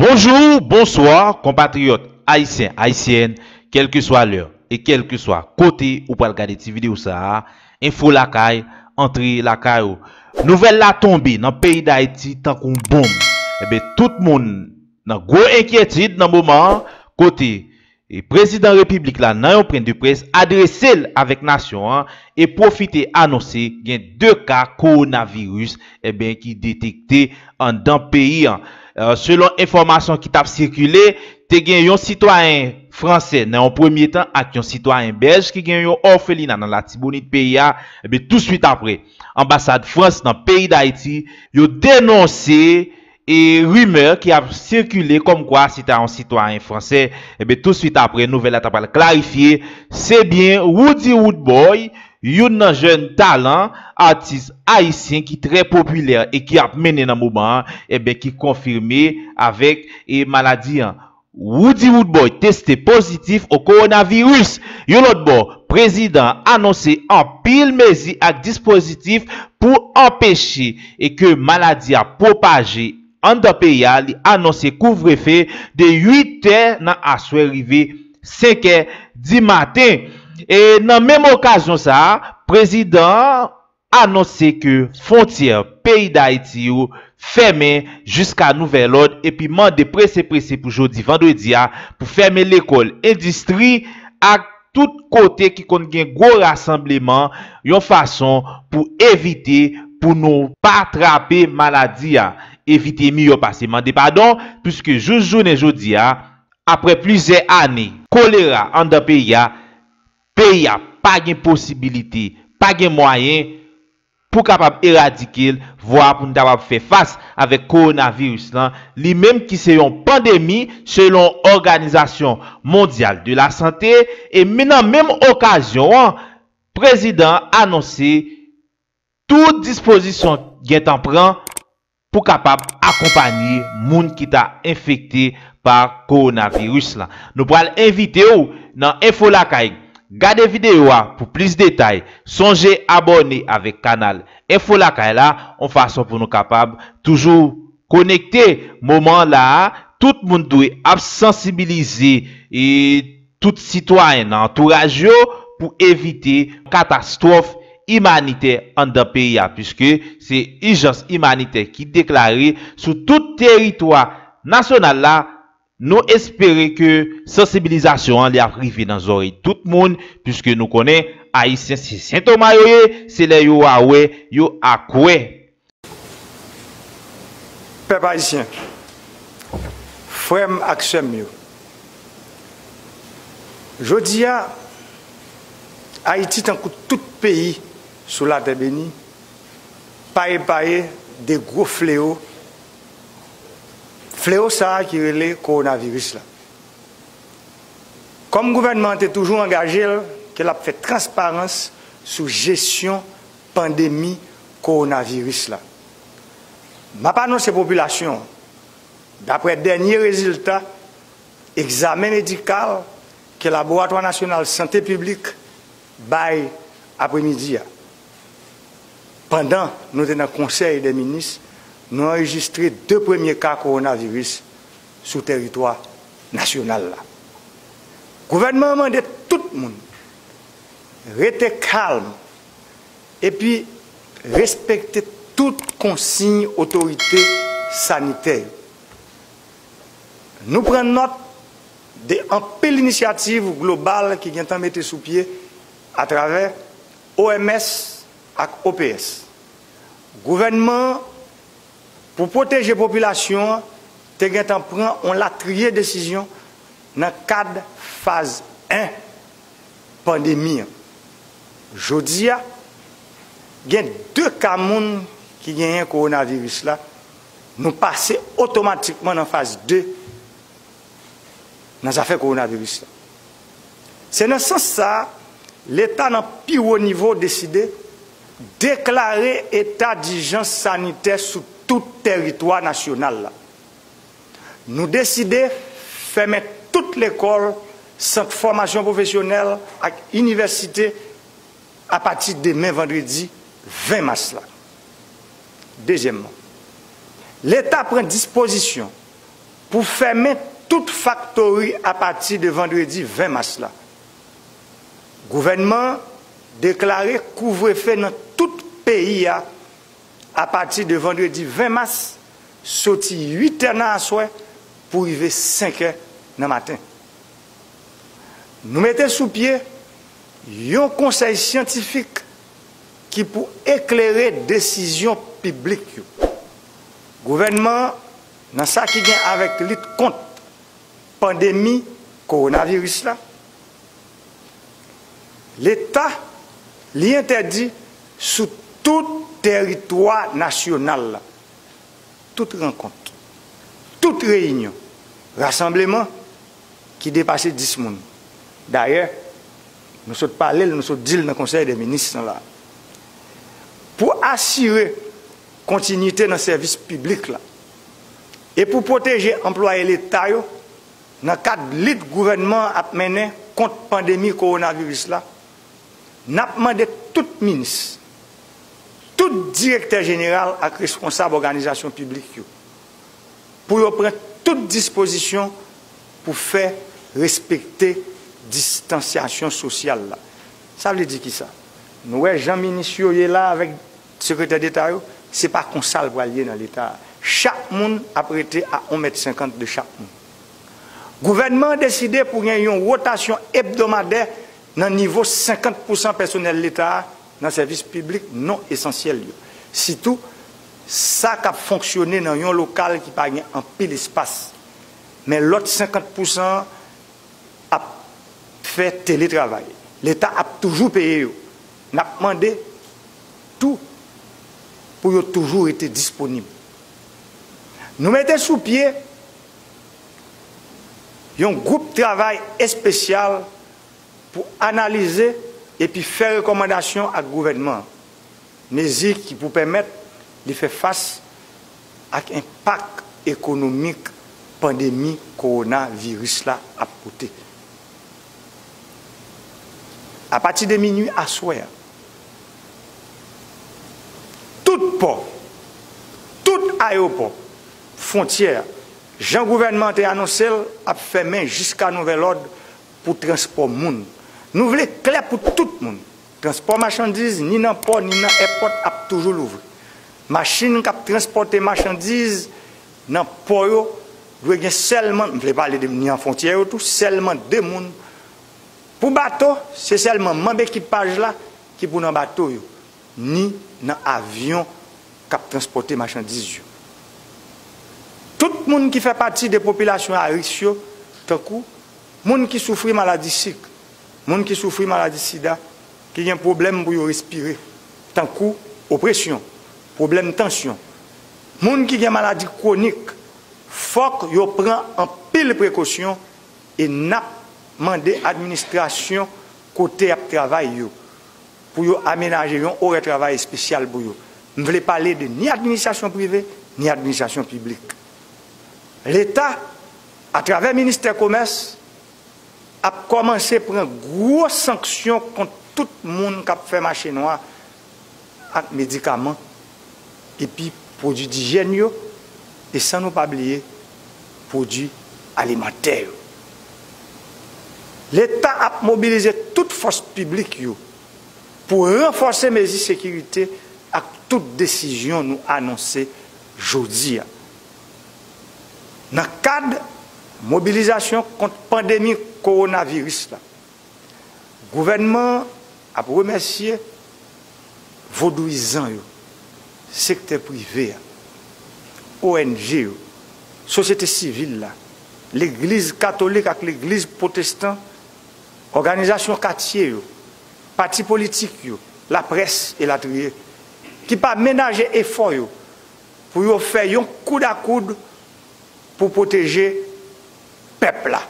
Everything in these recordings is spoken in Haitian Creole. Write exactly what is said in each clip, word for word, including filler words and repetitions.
Bonjou, bonswa, konpatriyòt ayisyen, ayisyèn, kèlkeswa lè e kèlkeswa kote ou pral gade ti videyo sa a, Enfo Lakay, antre lakay ou. Nouvèl la tonbe nan peyi Dayiti tankou yon bonm. Enben, tout moun nan gwo enkyetid nan moman an, kote e prezidan repiblik la, nan yon pwen de près, adrese l avèk nasyon an e pwofite anonse gen de ka kowonaviris, enben, ki detekte anndan peyi an. Eh, selon enfòmasyon ki t ap sikile, te gen yon sitwayen fransè nan yon premye tan ak yon sitwayen bèlj ki gen yon òfelina nan Latibonit peyi a, enben, touswit apre, anbasad Frans nan peyi Dayiti, yo denonse e rimè ki ap sikile kòmkwa se ta yon sitwayen fransè. Enben, touswit apre nouvèl la ta pral klarifye, se byen Roody Roodboy, youn nan jèn talan, atis ayisyen ki trè popilè e ki ap mennen nan moman an, enben, ki konfime avèk e maladi an. Roody Roodboy teste pozitif o kowonaviris. Yon lòt bò, prezidan an anonse anpil mezi ak dispozitif pou anpeche e ke maladi a pwopaje anndan peyi a. Li anonse kouvrefe de uit è nan aswè rive senk è di maten. E nan menm okazyon sa a, prezidan an anonse ke fwontyè peyi Dayiti yo fèmen jiska nouvèl òd epi mande prese prese pou jodi vandredi a pou fèmen lekòl, endistri ak tout kote ki konn gen gwo rasanbleman, yon fason pou evite pou nou pa trape maladi a. Evite miyò pase mande padon, piske jous jounen jodi a, apre plizyè ane kolera anndan peyi a, peyi a pa gen posibilite, pa gen mwayen pou kapab eradike l, vwa pou n kapab fè fas avèk kowonaviris lan, li menm ki se yon pandemi selon Òganizasyon Mondyal de la Sante, e men nan menm okazyon an, prezidan an anonse tout dispozisyon gentan pran pou kapab akonpanye moun ki ta enfekte pa kowonaviris la. Nou pral envite w nan Enfo Lakay. Gade videyo a pou plis detay. Sonje abòne avèk kanal Enfo Lakay la, yon fason pou nou kapab toujou konekte. Moman la a, tout moun dwe ap sansibilize e tout sitwayen nan antouraj yo pou evite katastwòf imanitè anndan peyi a, piske se ijans imanitè ki deklare sou tout teritwa nasyonal la. Nou espere ke sansibilizasyon an li ap rive nan zòrèy tout moun, piske nou konnen Ayisyen se sentoma yo ye, se lè yo a wè, yo a kwè. Pèp ayisyen, frè m ak sè m yo, jodi a, Ayiti, tankou tout peyi sou latè beni, pa epaye de gwo flewo, flewo sa a ki rele kowonaviris la. Kòm gouvènman an te toujou angaje l ke l ap fè transparans sou jesyon pandemi kowonaviris la, m ap anonse popilasyon an, daprè dènye rezilta egzamen medikal ke Laboratwa Nasyonal Sante Piblik bay apremidi a, pandan nou te nan Konsèy dè Minis, nou anrejistre de premye ka kowonaviris sou teritwa nasyonal la. Gouvènman an mande tout moun rete kalm epi respekte tout konsiy otorite sanitè yo. Nou pran nòt de anpil inisyativ global ki gentan mete sou pye atravè O M S ak O P S. Gouvènman an, pou pwoteje popilasyon an, te gentan pran yon latriye desizyon nan kad faz en pandemi an. Jodi a, gen de ka moun ki genyen kowonaviris la, nou pase otomatikman nan faz de nan zafè kowonaviris la. Se nan sans sa a, Leta nan pi wo nivo deside deklare eta dijans sanitè sou tout teritwa nasyonal la. Nou deside fèmen tout lekòl, sant fòmasyon pwofesyonèl ak inivèsite apati demen vandredi ven mas la. Dezyèmman, Leta pran dispozisyon Pou fèmen tout faktori apati de vandredi ven mas la. Gouvènman an deklare kouvrefe nan tout peyi a apati de vandredi ven mas, soti uit è nan aswè pou rive senk è nan maten. Nou mete sou pye yon konsèy syantifik ki pou eklere desizyon piblik yo. Gouvènman an, nan sa ki gen avèk lit kont pandemi kowonaviris la, Leta, li entèdi sou tout tèritwa nasyonal la, tout rankont, tout reyinyon, rasanbleman ki depase dis moun. Dayè, nou sot pale l, nou sot di l nan Konsèy dè Minis lan la. Pou asire kontinyite nan sèvis piblik la e pou pwoteje anplwaye Leta yo nan kad lit gouvènman an ap mennen kont pandemi kowonaviris la, n ap mande tout minis, tout direktè jeneral ak responsab òganizasyon piblik yo pou yo pran tout dispozisyon pou fè respekte distansyasyon sosyal la. Sa vle di kisa? Nou wè jan minis yo ye la avèk sekretè deta yo, se pa konsa l pral ye nan Leta a. Chak moun ap rete a yon mèt senkant de chak moun. Gouvènman an deside pou gen yon wotasyon ebdomadè nan nivo senkant pousan pèsonèl Leta a nan sèvis piblik non esansyèl yo, sitou sa k ap fonksyone nan yon lokal ki pa gen anpil espas. Men lòt senkant pousan an ap fè teletravay. Leta ap toujou peye yo. N ap mande tou pou yo toujou rete disponib. Nou mete sou pye yon gwoup travay espesyal pou analize epi fè rekòmandasyon ak gouvènman an, mezi ki pou pèmèt li fè fas ak enpak ekonomik pandemi kowonaviris la ap pote. Apati de minui aswè a, tout pò, tout ayewopò, fwontyè a, jan gouvènman an te anonse l, ap fèmen jiska nouvèl òd pou transpò moun. Nou vle klè pou tout moun. Transpò machandiz, ni nan pò, ni nan èpòt, ap toujou louvri. Machin k ap transpòte machandiz nan pò yo dwe gen sèlman, m vle pale de ni an fwontyè yo tou, sèlman de moun. Pou bato, se sèlman manm ekipaj la ki pou nan bato yo, ni nan avyon k ap transpòte machandiz yo. Tout moun ki fè pati de popilasyon a risk yo, tankou moun ki soufri maladi sik, moun ki soufri maladi sida, ki gen pwoblèm pou yo respire, tankou opresyon, pwoblèm tansyon, moun ki gen maladi kwonik, fòk yo pran anpil prekosyon e n ap mande administrasyon kote y ap travay yo pou yo amenaje yon orè travay espesyal pou yo. M vle pale de ni administrasyon prive, ni administrasyon piblik. Leta, atravè ministè komès, ap kòmanse pran gwo sanksyon kont tout moun k ap fè mache nwa ak medikaman, epi pwodui dijyèn yo, e san nou pa bliye pwodui alimantè yo. Leta ap mobilize tout fòs piblik yo pou ranfòse mezi sekirite ak tout desizyon nou anonse jodi a. Nan kad mobilizasyon kont pandemi kowonaviris la, gouvènman an ap remèsye vodouyizan yo, sektè prive a, O N G yo, sosyete sivil la, legliz katolik ak legliz pwotestan, òganizasyon katye yo, pati politik yo, laprès, elatriye, ki pa menaje efò yo pou yo fè yon koud a koud pou pwoteje pèp la.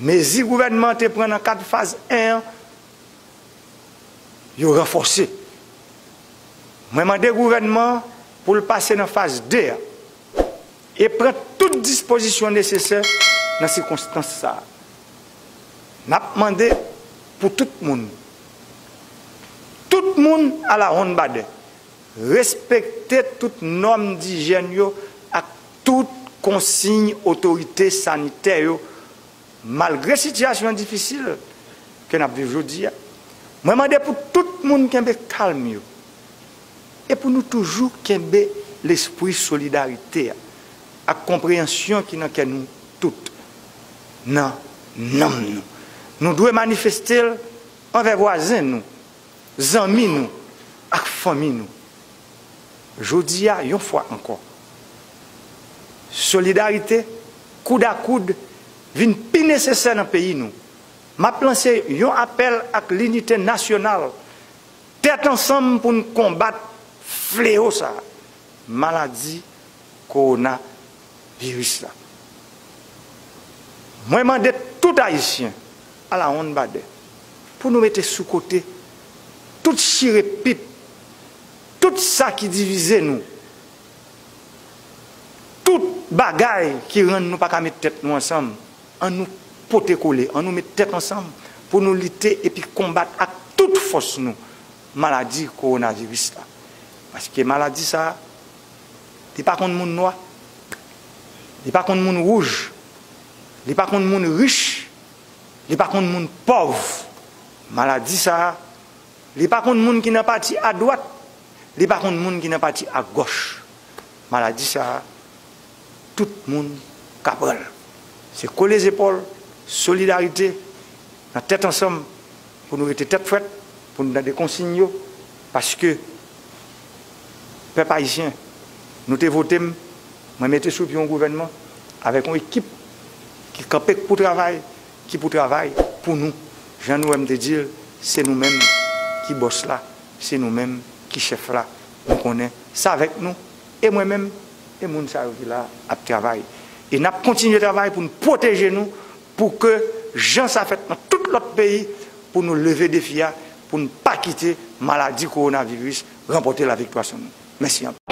Mezi gouvènman an te pran nan kad faz en an, yo ranfòse. Mwen mande gouvènman an pou l pase nan faz de a e pran tout dispozisyon nesesè nan sikonstans sa a. N ap mande pou tout moun, tout moun alawonnbadè, respekte tout nòm dijyèn yo ak tout konsiy otorite sanitè yo, malgre sitiyasyon difisil ke n ap viv jodi a. Mwen mande pou tout moun kenbe kalm yo e pou nou toujou kenbe lespri solidarite a ak konpreyansyon ki nan kè nou tout, nan nanm nou. Nou dwe manifeste l anvè vwazen nou, zanmi nou ak fanmi nou. Jodi a, yon fwa ankò, solidarite, koud a koud, vin pi nesesè nan peyi nou. M ap lanse yon apèl ak linite nasyonal, tèt ansanm pou n konbat flewo sa a, maladi kowonaviris la. Mwen mande tout Ayisyen, alawonnbadè, pou nou mete sou kote tout chire pit, tout sa ki divize nou, tout bagay ki rann nou pa ka met tèt nou ansanm. An nou pote kole, an nou met tèt ansanm pou nou lite epi konbat ak tout fòs nou maladi kowonaviris la. Paske maladi sa a, li pa konn moun nwa, li pa konn moun wouj, li pa konn moun rich, li pa konn moun pòv. Maladi sa a, li pa konn moun ki nan pati adwat, li pa konn moun ki nan pati agòch. Maladi sa a, tout moun ka pran l. Se kole zepòl, solidarite, nan tèt ansanm, pou nou rete tèt frèt, pou nou tande konsiy yo, paske pèp ayisyen, nou te vote m, mwen mete sou pye yon gouvènman avèk yon ekip ki kanpe pou travay, ki pou travay pou nou. Jan nou wè m te di l, se nou menm ki bòs la, se nou menm ki chèf la. Nou konnen se avèk nou, e mwen menm, e moun sa yo ki la ap travay. E n ap kontinye travay pou n pwoteje nou, pou ke jan sa fèt nan tout lòt peyi, pou nou leve defi a, pou n pa kite maladi kowonaviris ranpòte laviktwa sou nou. Mèsi anpil.